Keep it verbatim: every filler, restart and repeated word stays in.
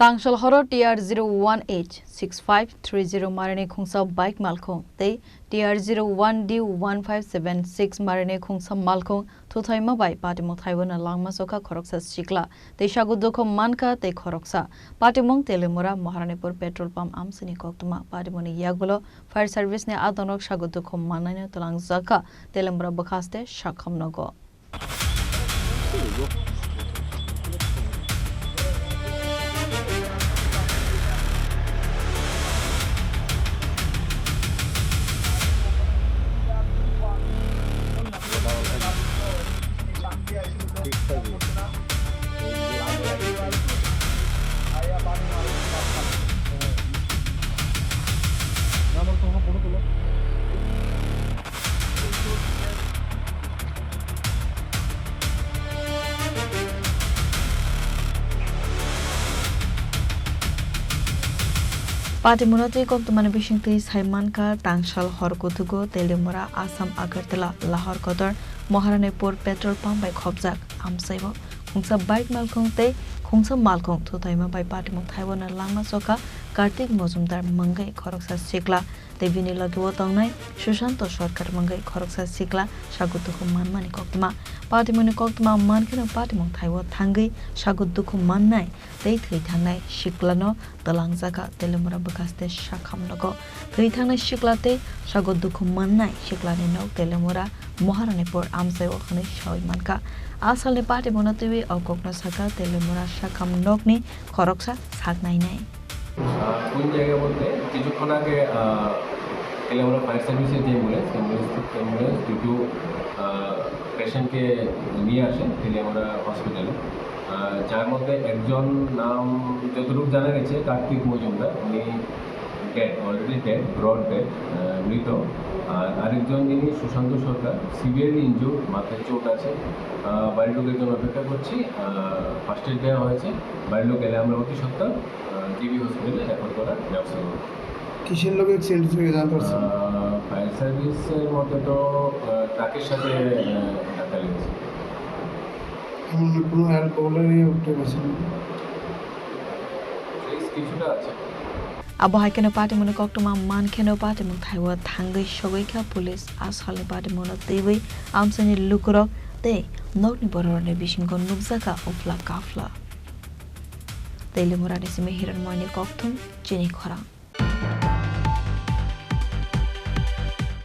Tangsal horo T R zero one H six five three zero marini khungsa bike malkhung tei T R zero one D one five seven six marini khungsa malkhung thuthaima bai patimung thaiwano langma sokha khoroksa sikla tei sago dukhu mankha tei khoroksa. Patimung Telemura Maharanipur petrol pump amsini koktwma. Patimungni yagulo fire service ni adonok sago dukhu mannaino twlangjakha Telemura bwkhaste sakham nogo. Patimungno twi koktwmani bisingtwi sai mankha, tangsal hor kutugo Telemura, Assam Agartala, Lahor Kotor, Maharanipur petrol pump bai khopjak. Amsaibo khungsa bike malkhung tei khungsa malkhung thuthaima bai patimung thaiwano langma sokha Kartik Mojumdar mungwi khoroksa sikla tei bini logio tongnai Sushanto Sarkar mungwi khoroksa sikla sago dukhu manmani koktwma. Patimungni koktwma mankheno patimung thaiwo thangwi sago dukhu mannai tei thwi thangnai siklano twlangjakha Telemura bwkhaste sakham nogo. Thwi thangnai sikla tei sago dukhu mannai siklani nok Telemura Maharanipur amsaiwo hwnwi sawi mankha. A salni patimungno twiwi o kokno sakha Telemura sakham nokni khoroksa sak nainai. আহ, কোন জায়গা বলতে কিছুক্ষণ আগে, আহ, তেলিয়ামুড়া ফায়ার সার্ভিসের যে ambulance, ambulance, ambulance দুটো, আহ, পেশেন্টকে নিয়ে আসে তেলিয়ামুড়া হসপিটালে। আহ, যার মধ্যে একজন নাম যতটুকু জানা গেছে কার্তিক মজুমদার, উনি dead, already dead, brought dead, uh, মৃত। আর আরেকজন যিনি সুশান্ত সরকার, সিভিয়ারলি ইনজুর্ড, মাথায় চোট আছে। আহ, বাড়ির লোকের জন্য অপেক্ষা করছি। আহ, ফার্স্ট এড দেওয়া হয়েছে। বাড়ির লোক এলে আমরা অতি সত্বর, আহ, জিবি হসপিটালে রেফার করার ব্যবস্থা করব। কিসের লোক অ্যাক্সিডেন্ট হয়েছে জানতে পারছেন? আহ, ফায়ার সার্ভিসের মতে তো, আহ, ট্রাকের সাথে, আহ, ধাক্কা লেগেছে। এমন কোনো অ্যালকোহলের ইয়ে উঠতে পারছেন? কিছুটা আছে। Abo hai kheno patimungni koktwma mankheno patimung thaiwo thangwi sogwi kha police. A salni patimungno twiwi amchaini lukurok tei nokni bororokni bisingo nukjakha uphla kaphla. Telemurani simi Hiranmoyni kokthum chini khorang.